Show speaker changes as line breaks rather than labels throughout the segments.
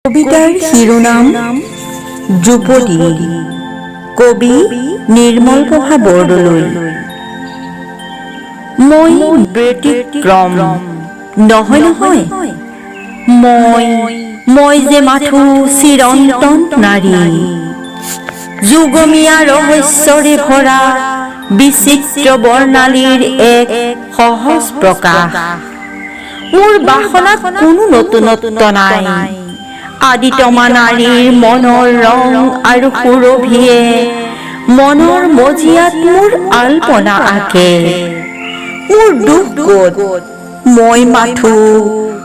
কবিতাৰ শিৰোনাম দ্ৰৌপদী। কবি নিৰ্মল প্ৰভা বৰদলৈ। মই ব্যতিক্ৰম নহয়, নহয়, মই যে মাথো চিৰন্তন নাৰী, যুগমীয়া ৰহস্যৰে ভৰা বিচিত্ৰ বৰ্ণালীৰ এক সহজ প্ৰকাশ। মোৰ বাসনাত কোনো নতুনত্ব নাই। আদিতমা নাৰীৰ মনৰ ৰং আৰু সুৰভিয়ে মনৰ মজিয়াত মোৰ আল্পনা আঁকে। মোৰ দোষ ক'ত? মই মাথো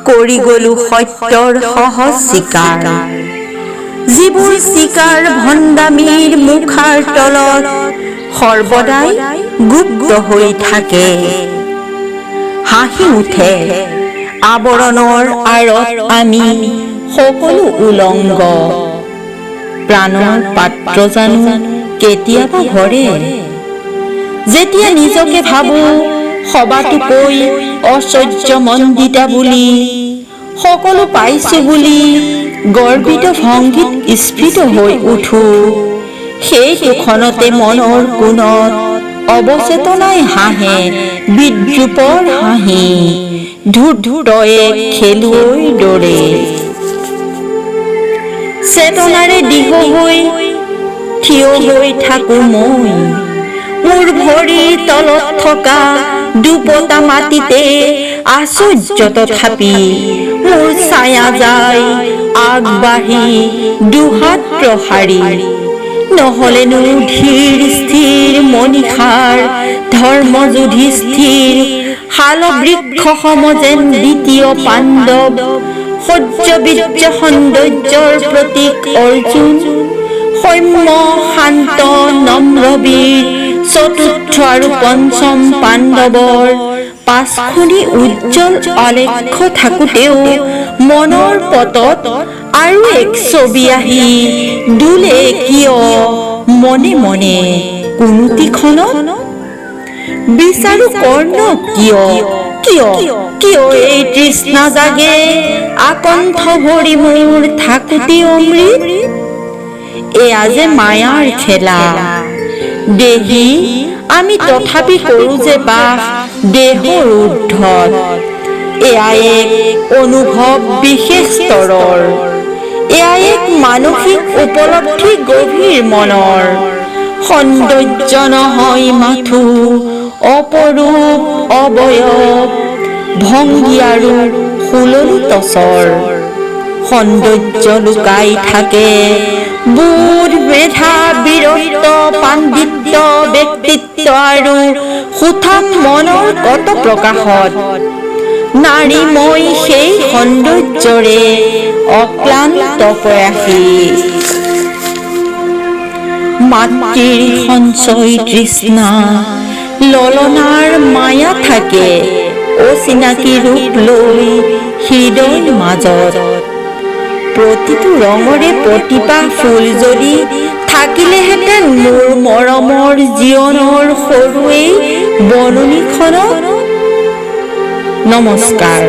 কৰি গলো সত্যৰ সহজ স্বীকাৰ, যিবোৰ স্বীকাৰ ভণ্ডামীৰ মুখাৰ তলত সৰ্বদাই গুপ্ত হৈ থাকে। হাঁহি উঠে, আৱৰণৰ আঁৰত আমি সকলো উলংগ। প্ৰাণৰ পাত্ৰ জানো কেতিয়াবা ভৰে? যেতিয়া নিজকে ভাবো সবাতোকৈ ঐশ্বৰ্যমণ্ডিতা বুলি, সকলো পাইছো বুলি গৰ্বিত ভংগীত স্ফীত হৈ উঠো, সেইটো ক্ষণতে মনৰ কোণত অৱচেতনাই হাঁহে বিদ্ৰূপৰ হাঁহি, ধূৰ্ত এক খেলুৱৈৰ দৰে। চেতনাৰে দৃঢ় হৈ থিয় হৈ থাকো মই মোৰ ভৰিৰ তলত থকা দুপতা মাটিতে। আশ্চৰ্য, তথাপি মোৰ ছায়া যায় আগবাঢ়ি দুহাত প্ৰসাৰি। নহলেনো ধীৰ স্থিৰ মনীষাৰ ধৰ্ম যুধিষ্ঠিৰ শালবৃক্ষ সম যেন দ্বিতীয় পাণ্ডৱ, শৌৰ্য, বীৰ্য, সৌন্দৰ্যৰ প্ৰতীক অৰ্জুন, সৌম্য, শান্ত, নম্ৰবীৰ চতুৰ্থ আৰু পঞ্চম পাণ্ডৱৰ পাঁচখনি উজ্জ্বল আলেখ্য থাকোঁতেও মনৰ পটত আৰু এক ছবি আহি দোলে কিয় মনে মনে কোনোটি ক্ষণত? বিচাৰো কৰ্ণক কিয়, কিয়, কিয় এই তৃষ্ণা জাগে আকণ্ঠ ভৰি মোৰ থাকোঁতে অমৃত? এয়া যে মায়াৰ খেলা দেহি, আমি তথাপি কৰোঁ যে বাস দেহৰ ঊৰ্ধত। এয়া এক অনুভৱ বিশেষ স্তৰৰ, এয়া এক মানসিক উপলব্ধি গভীৰ মনৰ। সৌন্দৰ্য নহয় মাথো অপৰূপ অৱয়ব, ভংগী আৰু সুললিত স্বৰ। সৌন্দৰ্য লুকাই থাকে বোধ, মেধা, বীৰত্ব, পাণ্ডিত্য, ব্যক্তিত্ব আৰু সুঠাম মনৰ কত প্ৰকাশত। নাৰী মই সেই সৌন্দৰ্যৰে অক্লান্ত প্ৰয়াসী। মাতৃৰ সঞ্চয় তৃষ্ণা, ললনাৰ মায়া থাকে অচিনাকি ৰূপ লৈ হৃদয় মাজত। প্ৰতিটো ৰঙৰে প্ৰতিপাহ ফুল যদি থাকিলেহেঁতেন মোৰ মৰমৰ জীৱনৰ সৰু এই বননিখনত। নমস্কাৰ।